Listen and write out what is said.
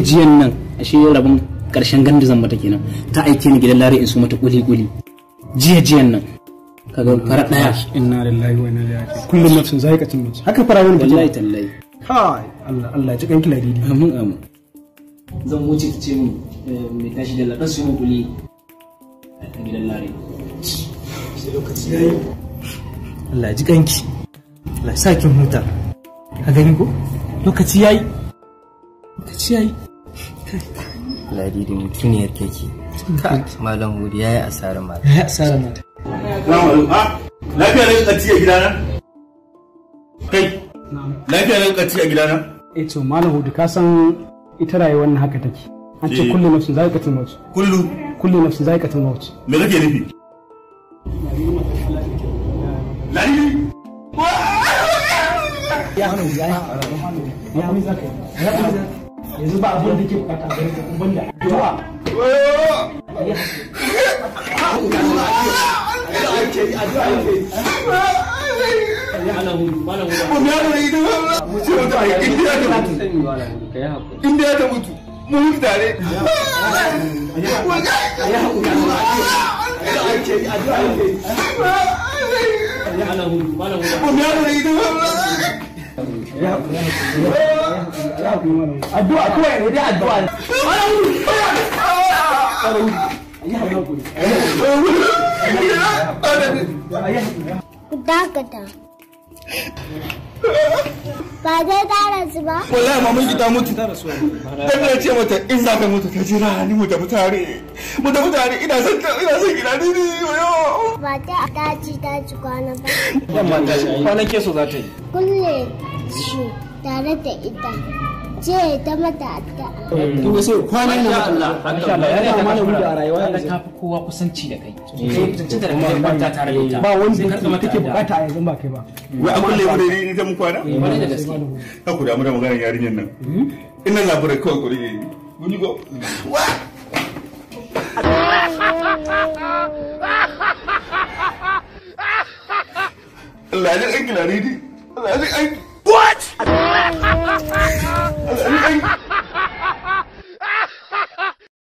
Jiyan nan ashe rabon karshen ganduzan mata kenan ta aike ni gidan Lare in su mata kuli kuli jiyan nan kaga fara daya. Inna lillahi wa inna ilaihi raji'un. Kullum nafsin zaiqatul maut. Haka fara wani wallahi tallahi. Kai Allah Allah ji kanki Ladidi. Amin amin. Zan wuce ta ce mun mai tashi da ladan su mun kuli a gidan Lare sai lokaci yayi. Allah ji kanki, Allah sa kin huta. Ka gani ko lokaci yayi, lokaci yayi. Ladidi mutuniyar keke. Malam Hudu ya yi asarar mata. Ya yi asarar mata. Lafiya ne kati a gidana? Kai, lafiya ne kati a gidana? Eh to Malam Hudu ka san ita rayuwar nan haka take. An ce kullu nafsin za'iqatul maut. Kullu? Kullu nafsin za'iqatul maut. Me kake nufi? Ladidi! Ya hana ya ya ya. Yanzu ba abin da ke bukata a gare ka kun banda addu'a. Inda ya ta mutu, mu mutu tare. Addu'a kawai ne dai addu'a. Dakata. Ba zai ta rasu ba? Wallahi maman ki ta mutu. Dan na ce mata in za ka mutu ka jira ni mu tafi tare. Mu tafi tare ina son ina son gida ni ni. Ba ta ta ci kwana ba. Yamma ta kwana ke so za ta yi. Kulle shi tare da ita. Ce ta mata addu'a. To sai kwana ne Allah. Masha Allah ya ga Malam Hudu a rayuwa yanzu. Ta fi kowa kusanci da kai. Kai da kai kwanta tare da ita. Ba wanda kake bukata a yanzu ba kai ba. Wai an kulle mu da ni ta mu kwana? Kwarai da gaske. Ka ku damu da maganar yarinyar nan. Ina labarai kawai ku rike ni. Mun go. Wa! Allah ya aiki Ladidi. Allah ya aiki. What? Allah ya aiki.